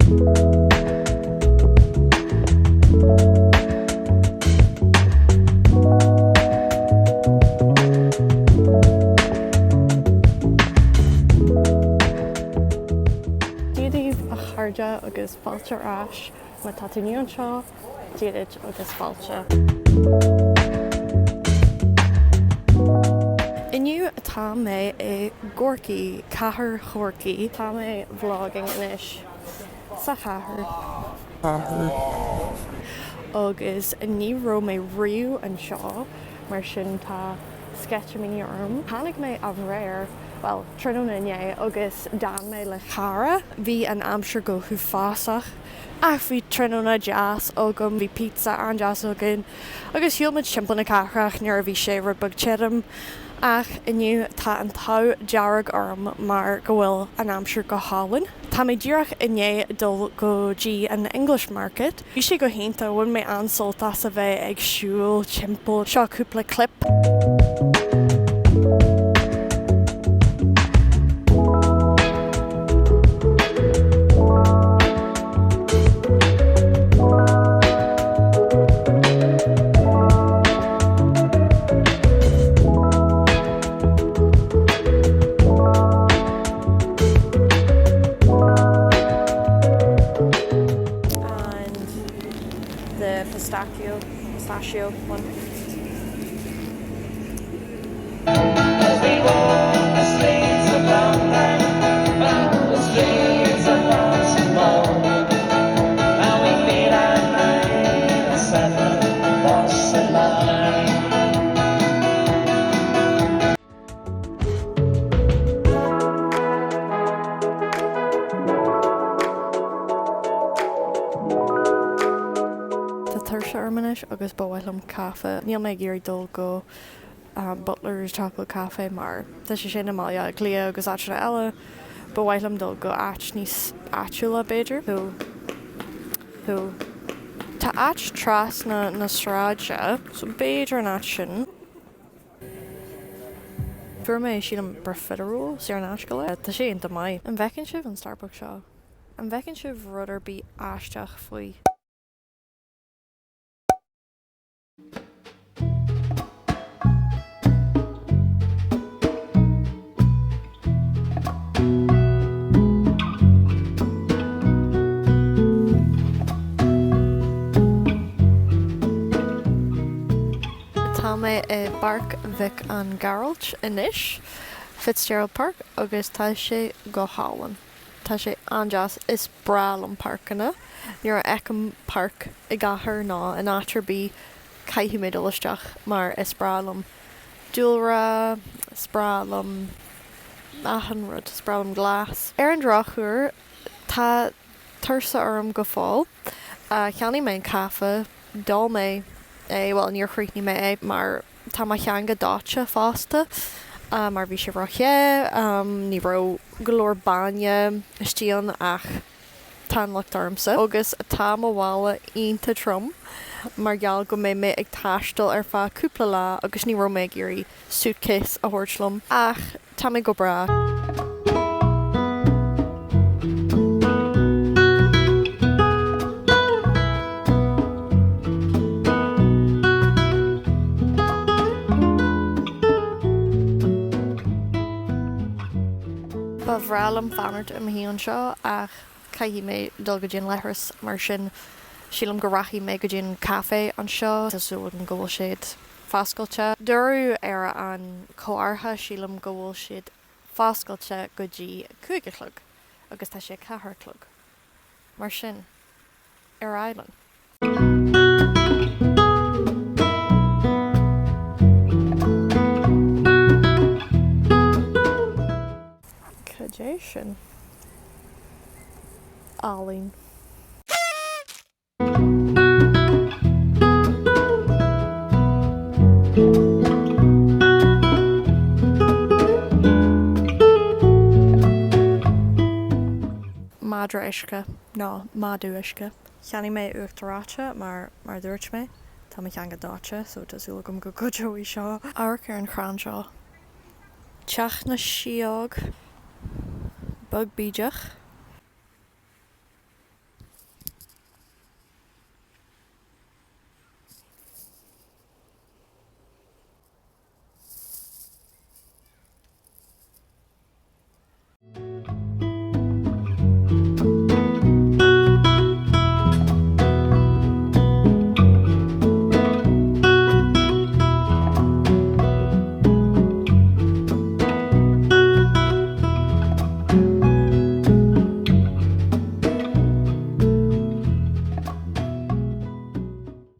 Dia daoibh a chairde agus fáilte ar ais má tá tú nua anseo, Dia duit agus fáilte. Inniu tá mé i gCorcaigh, cathair Chorcaí. Tá mé vlogging anois sa chathair. Agus ní raibh mé riamh anseo mar sin tá sceitimíní orm. Tháinig mé aréir, bhuel, tráthnóna inné agus d'fhan mé le cara. Bhí an aimsir go huafásach. Ach bhí tráthnóna deas agam, bhí pizza an-deas againn agus shiúil muid timpeall na cathrach nuair a bhí sé rud beag tirim. Ach inniu tá an t-ádh dearg orm mar go bhfuil an aimsir go hálainn. Tá mé díreach i ndiaidh dul go dtí an English Market. Bhí sé go hiontach, bhain mé an-sult as a bheith ag siúl timpeall. Seo cúpla clip. And the pistachio, pistachio one. Tá tuirse orm anois agus ba mhaith liom caife. Níl mé ag iarraidh dul go Butlers Chocolate Cafe mar tá sé sin i mBaile Átha Cliath agus áiteanna eile. Ba mhaith liom dul go áit níos áitiúla b'fhéidir. So, so tá áit trasna na sráide so b'fhéidir an áit sin. Fuair mé, sílim, profiterole saor in aisce le. Tá sé iontach maith. An bhfeiceann sibh an Starbucks seo? An bhfeiceann sibh rud ar bith aisteach faoi? Tá mé i bPáirc Mhic an Ghearailt anois, Fitzgerald Park, agus tá sé go hálainn. Tá sé an-deas. Is breá liom páirceanna. Nuair a fheicim páirc i gcathair nó in áit ar bith, caithfidh mé dul isteach mar is breá liom dúlra, is breá liom achan rud, is breá liom glas. Ar an drochuair, tá tuirse orm go fóill. Cheannaigh mé an caife. D'ól mé é, bhuel níor chríochnaigh mé é mar tá mo theanga dóite fosta mar bhí sé ró-the, ní raibh go leor bainne istigh ann ach tá an locht ormsa. Agus tá mo mhála iontach trom mar gheall go mbeidh mé ag taisteal ar feadh cúpla lá agus ní raibh mé ag iarraidh suitcase a thabhairt liom ach tá mé go breá. Ba bhreá liom fanacht i mo shuí anseo ach caithfidh mé dul go dtí an leithreas mar sin sílim go rachaidh mé go dtí an caife anseo. Tá súil agam go bhfuil siad foscailte. Dúradh ar an chomhartha, sílim go bhfuil siad foscailte go dtí 5 a chlog agus tá sé 4 a chlog. Mar sin, ar aghaidh linn. Cad é sin? Ealaín. Madra uisce, nó madadh uisce. Cheannaigh mé uachtar reoite mar, mar a dúirt mé, tá mo theanga dóite so tá súil agam go gcuideoidh seo. Amharc ar an chrann seo. Teach na Síóg. Beag bídeach.